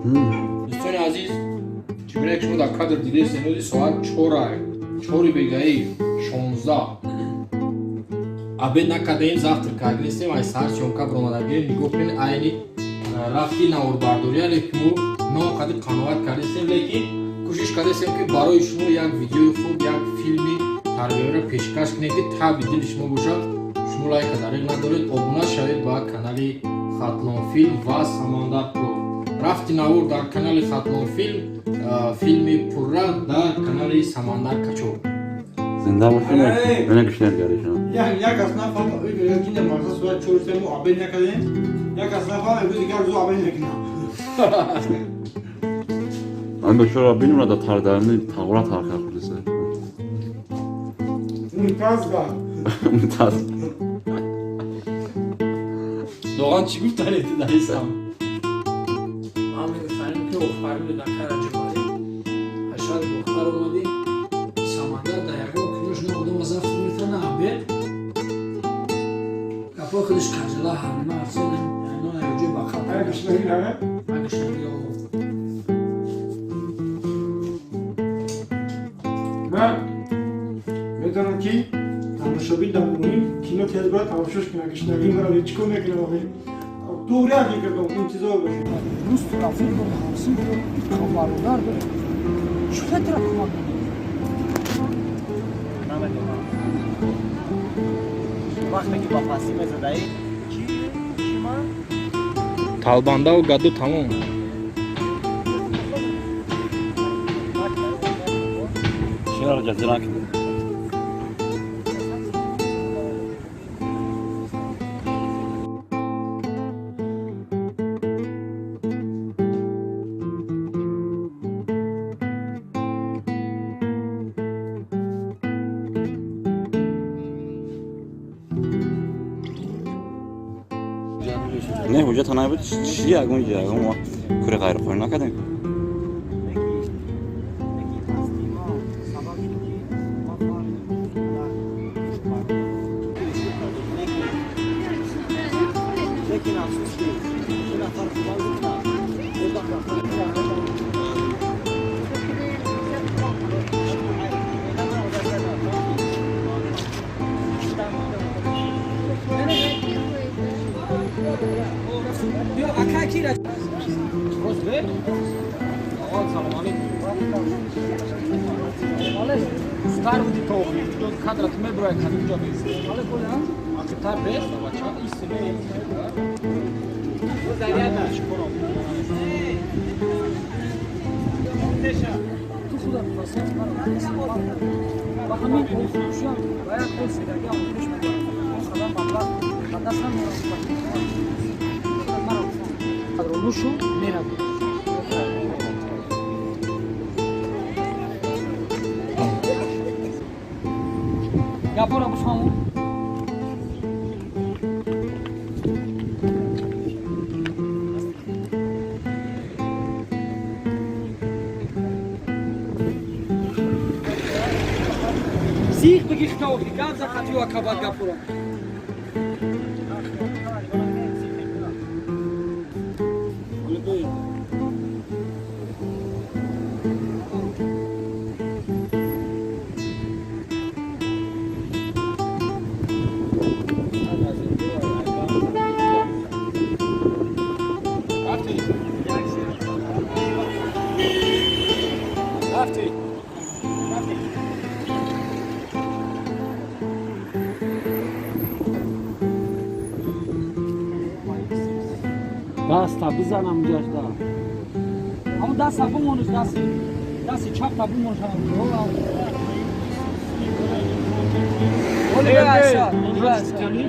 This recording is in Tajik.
Дӯстони азиз, чӣ гуна ки шумо дар кадр дидед, ҳози соат чора, чори бегаи 16. Обед накардаем, завтрак кардастем, ай саҳар съёмка баромадагем. Нигоҳ кунед, айни рафти наворбардория, лекин мо ноқадр қаноат кардастем, лекин кӯшиш кардастем, ки барои шумо як видеои хуб, як филми тарбиявиро пешкаш кунем, ки таби дили шумо бошад. Шумо лайка дареғ надоред, обуна шавед ба канали Хатлонфилм ва Самандар Про. Рафти навор дар канали Хатлонфилм, филми пурра дар канали Самандар Качо. Зинда бошед, мена гушнергаришон. Як аз нафаҳм, кине мақсад соат чор се мо обед накардем. Як аз нафаҳм, имрӯз дигар рӯзо обед мекунам. Ман бечора бинем ра да тардарни тағура тарка худиса. Мумтаз ба. Мумтаз. Доған чӣ гуфтанед дар ин сам? Ман мегуфтанем, ки офарин дака Раҷабалӣ, аз шаҳри Бохтар омадӣ. Самандар дар ягон кинош на одама завтрак метавона, на обед. Гапҳои худаш кажала ҳамима афзода нонаёҷои ба қабр. Ай гушнагӣ нага? Агушнагӣ. Ман медонам, ки тамошобин дар муҳим кино тез бояд тамошош кунад. Гушнагӣ маро чӣ кор мекунам охи? Туғри ҳам фикр кун, интизор бошед. Дӯсту рафиқ дорӣ, ҳамсин дорӣ, бародар дорӣ, чӣ хелтара кӯмак мекунӣ? Намедонам, вақте ки ба пастӣ мезадаӣ, чӣ чӣ ман Талбандаву гаду тамом. Шиар ҷазира кунед. Не, ҳуҷҷата набуд, чӣ ягон ягон мо кори ғайриқонунӣ накардем. Леки пастии мо сабаб шуд, ки мо фаҳмидем, ки лекин афсӯс, ки ду нафар худо гуфта. Биё, ака ки. Салом алейкум. Стар буди то кадрат меброя, кадуҷа бес. Ақибтар бес, бача, истине. Ту худа ба ҳамин офурӯшиам ба як қол седагиам пеш мебарам. Он қадар маблағ ба даст намеорам. Маро нушу меравем. Гапора бифаҳму. Зиқ бигӣ, хитоохи гап за қатиё акабад гапора. Рафти? Рафти? Рафти? Даста бизанам ҷашда. Ҳамун даста бимониш, дасти чапта бимониш. Оли.